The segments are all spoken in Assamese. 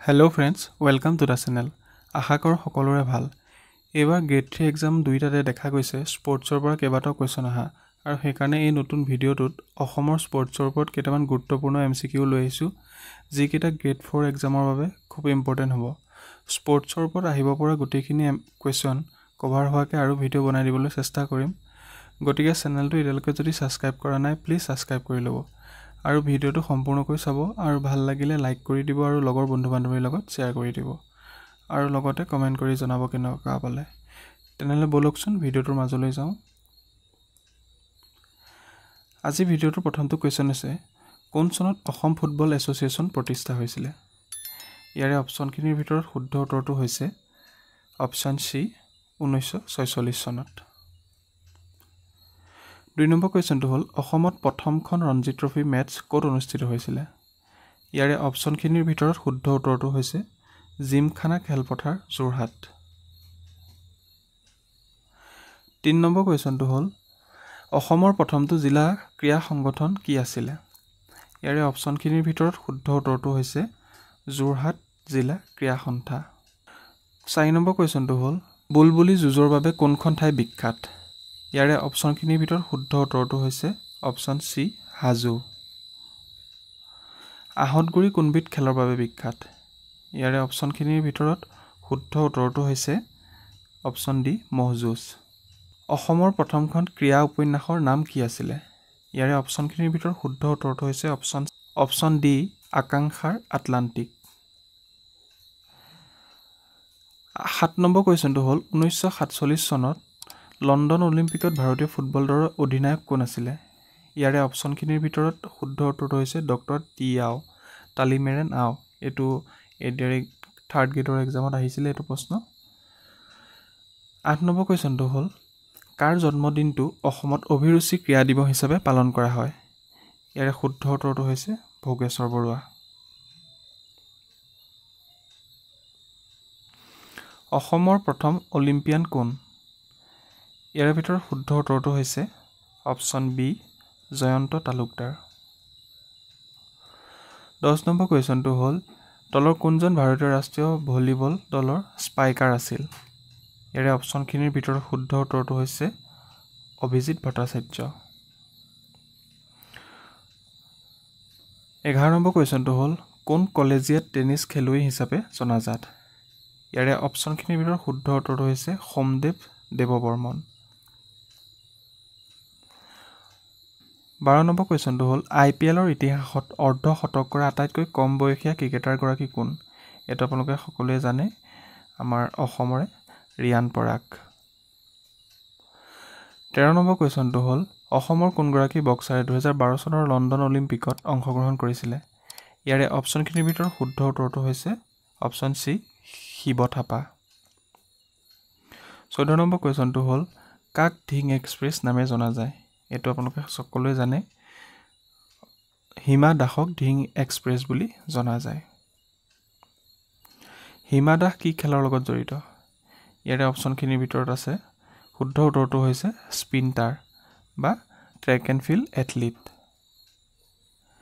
Hello friends, welcome to the channel. আশা কৰোঁ সকলোৰে ভাল। এইবাৰ গ্ৰেড 3 এক্সাম দুইটাতে দেখা গৈছে স্পৰ্টছৰ পৰা কেইবাটাও কুৱেশ্যন অহা, আৰু সেইকাৰণে এই নতুন ভিডিঅ'টোত অসমৰ স্পৰ্টছৰ ওপৰত কেইটামান গুৰুত্বপূৰ্ণ MCQ লৈ আহিছোঁ, যিকেইটা গ্ৰেড 4 এক্সামৰ বাবে খুব ইম্পৰ্টেণ্ট হ'ব। স্পৰ্টছৰ ওপৰত আহিব পৰা গোটেইখিনি কুৱেশ্যন কভাৰ হোৱাকৈ আৰু ভিডিঅ' বনাই দিবলৈ চেষ্টা কৰিম। গতিকে চেনেলটো এতিয়ালৈকে যদি ছাবস্ক্ৰাইব কৰা নাই, প্লিজ ছাবস্ক্ৰাইব কৰি ল'ব আৰু ভিডিঅ'টো সম্পূৰ্ণকৈ চাব, আৰু ভাল লাগিলে লাইক কৰি দিব আৰু লগৰ বন্ধু বান্ধৱীৰ লগত শ্বেয়াৰ কৰি দিব, আৰু লগতে কমেণ্ট কৰি জনাব কেনেকুৱা পালে। তেনেহ'লে ব'লকচোন ভিডিঅ'টোৰ মাজলৈ যাওঁ। আজি ভিডিঅ'টোৰ প্ৰথমটো কুৱেশ্যন হৈছে, কোন চনত অসম ফুটবল এছ'চিয়েশ্যন প্ৰতিষ্ঠা হৈছিলে? ইয়াৰে অপশ্যনখিনিৰ ভিতৰত শুদ্ধ উত্তৰটো হৈছে অপশ্যন চি, 1946 চনত। 2 নম্বৰ কুৱেশ্যনটো হ'ল, অসমত প্ৰথমখন ৰঞ্জি ট্ৰফী মেটচ ক'ত অনুষ্ঠিত হৈছিলে? ইয়াৰে অপশ্যনখিনিৰ ভিতৰত শুদ্ধ উত্তৰটো হৈছে জিমখানা খেলপথাৰ, যোৰহাট। 3 নম্বৰ কুৱেশ্যনটো হ'ল, অসমৰ প্ৰথমটো জিলা ক্ৰীড়া সংগঠন কি আছিলে? ইয়াৰে অপশ্যনখিনিৰ ভিতৰত শুদ্ধ উত্তৰটো হৈছে যোৰহাট জিলা ক্ৰীড়া সন্থা। 4 নম্বৰ কুৱেশ্যনটো হ'ল, বুলবুলি যুঁজৰ বাবে কোনখন ঠাই বিখ্যাত? ইয়াৰে অপশ্যনখিনিৰ ভিতৰত শুদ্ধ উত্তৰটো হৈছে অপশ্যন চি, হাজো। আহঁতগুৰি কোনবিধ খেলৰ বাবে বিখ্যাত? ইয়াৰে অপশ্যনখিনিৰ ভিতৰত শুদ্ধ উত্তৰটো হৈছে অপশ্যন ডি, ম'হ যুঁজ। অসমৰ প্ৰথমখন ক্ৰীড়া উপন্যাসৰ নাম কি আছিলে? ইয়াৰে অপশ্যনখিনিৰ ভিতৰত শুদ্ধ উত্তৰটো হৈছে অপশ্যন ডি, আকাংক্ষাৰ আটলাণ্টিক। 7 নম্বৰ কুৱেশ্যনটো হ'ল, 1947 চনত লণ্ডন অলিম্পিকত ভাৰতীয় ফুটবল দলৰ অধিনায়ক কোন আছিলে? ইয়াৰে অপশ্যনখিনিৰ ভিতৰত শুদ্ধ উত্তৰটো হৈছে ডক্টৰ টি আও, তালিমেৰেন আও। এইটো এডিআৰই থাৰ্ড গ্ৰেডৰ এক্সামত আহিছিলে এইটো প্ৰশ্ন। 8 নম্বৰ কুৱেশ্যনটো হ'ল, কাৰ জন্মদিনটো অসমত অভিৰুচি ক্ৰীড়া দিৱস হিচাপে পালন কৰা হয়? ইয়াৰে শুদ্ধ উত্তৰটো হৈছে ভোগেশ্বৰ বৰুৱা। অসমৰ প্ৰথম অলিম্পিয়ান কোন? ইয়াৰে ভিতৰত শুদ্ধ উত্তৰটো হৈছে option B, Jayanta Talukdar. 10 number কুৱেশ্যনটো হ'ল, তলৰ কোনজন ভাৰতীয় ৰাষ্ট্ৰীয় ভলীবল দলৰ স্পাইকাৰ আছিল? ইয়াৰে অপশ্যনখিনিৰ ভিতৰত শুদ্ধ উত্তৰটো হৈছে অভিজিত ভট্টাচাৰ্য। 11 নম্বৰ কুৱেশ্যনটো হ'ল, কোন কলেজিয়েট টেনিছ খেলুৱৈ হিচাপে জনাজাত? ইয়াৰে অপশ্যনখিনিৰ ভিতৰত শুদ্ধ উত্তৰটো হৈছে সোমদেৱ দেৱবৰ্মন। 12 নম্বৰ কুৱেশ্যনটো হ'ল, IPLৰ ইতিহাসত অৰ্ধ শতক কৰা আটাইতকৈ কম বয়সীয়া ক্ৰিকেটাৰগৰাকী কোন? এইটো আপোনালোকে সকলোৱে জানে, আমাৰ অসমৰে ৰিয়ান পৰাগ। 13 নম্বৰ কুৱেশ্যনটো হ'ল, অসমৰ কোনগৰাকী বক্সাৰে 2012 চনৰ লণ্ডন অলিম্পিকত অংশগ্ৰহণ কৰিছিলে? ইয়াৰে অপশ্যনখিনিৰ ভিতৰত শুদ্ধ উত্তৰটো হৈছে option C, Shiva Thapa. 14 number কুৱেশ্যনটো হ'ল, কাক ধিং এক্সপ্ৰেছ নামে জনা যায়? এইটো আপোনালোকে সকলোৱে জানে, হিমা দাসক ধিং এক্সপ্ৰেছ বুলি জনা যায়। হিমা দাস কি খেলৰ লগত জড়িত? ইয়াৰে অপশ্যনখিনিৰ ভিতৰত আছে শুদ্ধ উত্তৰটো হৈছে স্প্ৰিণ্টাৰ বা track and field athlete.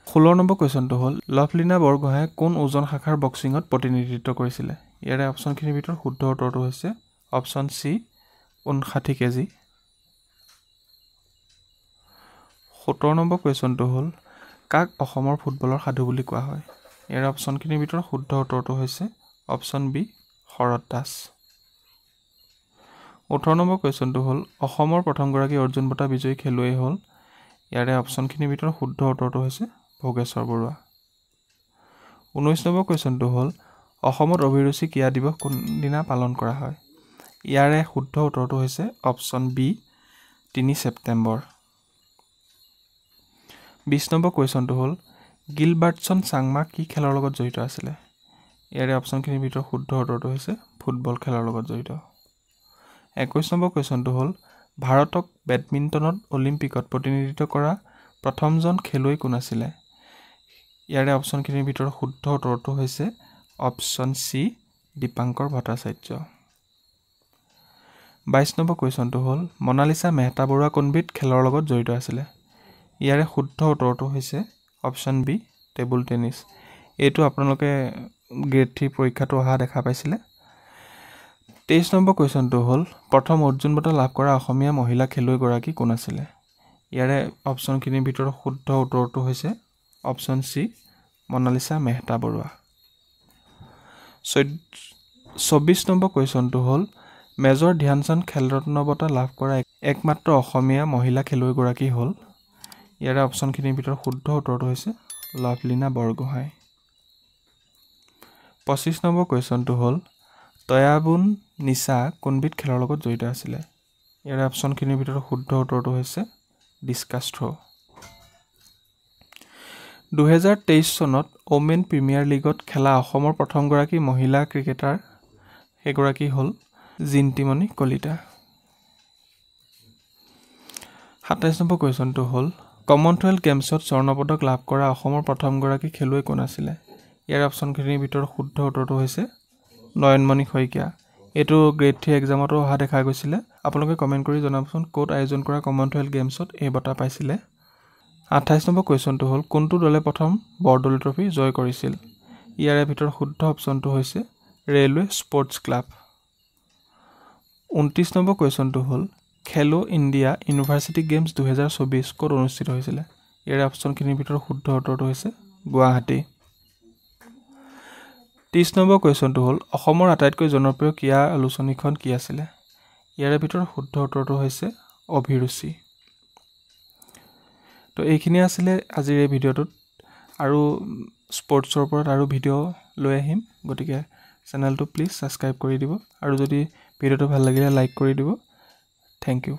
16 number কুৱেশ্যনটো হ'ল, লভলীনা বৰগোহাঁয়ে কোন ওজন শাখাৰ বক্সিঙত প্ৰতিনিধিত্ব কৰিছিলে? ইয়াৰে অপশ্যনখিনিৰ ভিতৰত শুদ্ধ উত্তৰটো হৈছে অপশ্যন চি, 59 কেজি। 17 নম্বৰ কুৱেশ্যনটো হ'ল, কাক অসমৰ ফুটবলৰ সাধু বুলি কোৱা হয়? ইয়াৰ অপশ্যনখিনিৰ ভিতৰত শুদ্ধ উত্তৰটো হৈছে অপশ্যন বি, শৰৎ দাস। 18 নম্বৰ কুৱেশ্যনটো হ'ল, অসমৰ প্ৰথমগৰাকী অৰ্জুন বঁটা বিজয়ী খেলুৱৈ হ'ল? ইয়াৰে অপশ্যনখিনিৰ ভিতৰত শুদ্ধ উত্তৰটো হৈছে ভোগেশ্বৰ বৰুৱা। 19 নম্বৰ কুৱেশ্যনটো হ'ল, অসমত অভিৰুচি ক্ৰীড়া দিৱস কোনদিনা পালন কৰা হয়? ইয়াৰে শুদ্ধ উত্তৰটো হৈছে অপশ্যন বি, 3 ছেপ্টেম্বৰ। 20 নম্বৰ কুৱেশ্যনটো হ'ল, গিলবাৰ্টছন চাংমা কি খেলৰ লগত জড়িত আছিলে? ইয়াৰে অপশ্যনখিনিৰ ভিতৰত শুদ্ধ উত্তৰটো হৈছে ফুটবল খেলৰ লগত জড়িত। 21 নম্বৰ কুৱেশ্যনটো হ'ল, ভাৰতক বেডমিণ্টনত অলিম্পিকত প্ৰতিনিধিত্ব কৰা প্ৰথমজন খেলুৱৈ কোন আছিলে? ইয়াৰে অপশ্যনখিনিৰ ভিতৰত শুদ্ধ উত্তৰটো হৈছে option C, Dipankar Bhattacharya. 22 number কুৱেশ্যনটো হ'ল, মনালিছা মেহতা বৰুৱা কোনবিধ খেলৰ লগত জড়িত আছিলে? ইয়াৰে শুদ্ধ উত্তৰটো হৈছে অপশ্যন বি, টেবুল টেনিছ। এইটো আপোনালোকে গ্ৰেড 3 পৰীক্ষাটো অহা দেখা পাইছিলে। 23 নম্বৰ কুৱেশ্যনটো হ'ল প্ৰথম অৰ্জুন বঁটা লাভ কৰা অসমীয়া মহিলা খেলুৱৈগৰাকী কোন আছিলে? ইয়াৰে অপশ্যনখিনিৰ ভিতৰত শুদ্ধ উত্তৰটো হৈছে option C, Monalisa Mehta Baruah. 24 number কুৱেশ্যনটো হ'ল মেজৰ ধ্যানচান্দ খেলৰত্ন বঁটা লাভ কৰা একমাত্ৰ অসমীয়া মহিলা খেলুৱৈগৰাকী হ'ল? ইয়াৰে অপশ্যনখিনিৰ ভিতৰত শুদ্ধ উত্তৰটো হৈছে লাভলীনা বৰগোহাঁই। 25 নম্বৰ কুৱেশ্যনটো হ'ল তয়াবুন নিচা কোনবিধ খেলৰ লগত জড়িত আছিলে? ইয়াৰে অপশ্যনখিনিৰ ভিতৰত শুদ্ধ উত্তৰটো হৈছে ডিছকাছ থ্ৰ'। 2023 চনত ওমেন প্ৰিমিয়াৰ লীগত খেলা অসমৰ প্ৰথমগৰাকী মহিলা ক্ৰিকেটাৰ সেইগৰাকী হ'ল জিন্তিমণি কলিতা। 27 নম্বৰ কুৱেশ্যনটো হ'ল কমনৱেলথ গেমছত স্বৰ্ণপদক লাভ কৰা অসমৰ প্ৰথমগৰাকী খেলুৱৈ কোন আছিলে? ইয়াৰ অপশ্যনখিনিৰ ভিতৰত শুদ্ধ উত্তৰটো হৈছে নয়নমণি শইকীয়া। এইটো গ্ৰেড 3 এক্সামতো অহা দেখা গৈছিলে। আপোনালোকে কমেণ্ট কৰি জনাবচোন ক'ত আয়োজন কৰা কমনৱেলথ গেমছত এই বঁটা পাইছিলে। 28 নম্বৰ কুৱেশ্যনটো হ'ল কোনটো দলে প্ৰথম বৰদলৈ ট্ৰফি জয় কৰিছিল? ইয়াৰে ভিতৰত শুদ্ধ অপশ্যনটো হৈছে ৰেলৱে স্পৰ্টছ ক্লাব। 29 নম্বৰ কুৱেশ্যনটো হ'ল খেলো ইণ্ডিয়া ইউনিভাৰ্চিটি গেমছ 2024 ক'ত অনুষ্ঠিত হৈছিলে? ইয়াৰে অপশ্যনখিনিৰ ভিতৰত শুদ্ধ উত্তৰটো হৈছে গুৱাহাটী। 30 নম্বৰ কুৱেশ্যনটো হ'ল অসমৰ আটাইতকৈ জনপ্ৰিয় ক্ৰীড়া আলোচনীখন কি আছিলে? ইয়াৰে ভিতৰত শুদ্ধ উত্তৰটো হৈছে অভিৰুচি। তো এইখিনিয়ে আছিলে আজিৰ এই ভিডিঅ'টোত। আৰু স্পৰ্টছৰ ওপৰত আৰু ভিডিঅ' লৈ আহিম, গতিকে চেনেলটো প্লিজ ছাবস্ক্ৰাইব কৰি দিব আৰু যদি ভিডিঅ'টো ভাল লাগিলে লাইক কৰি দিব। Thank you.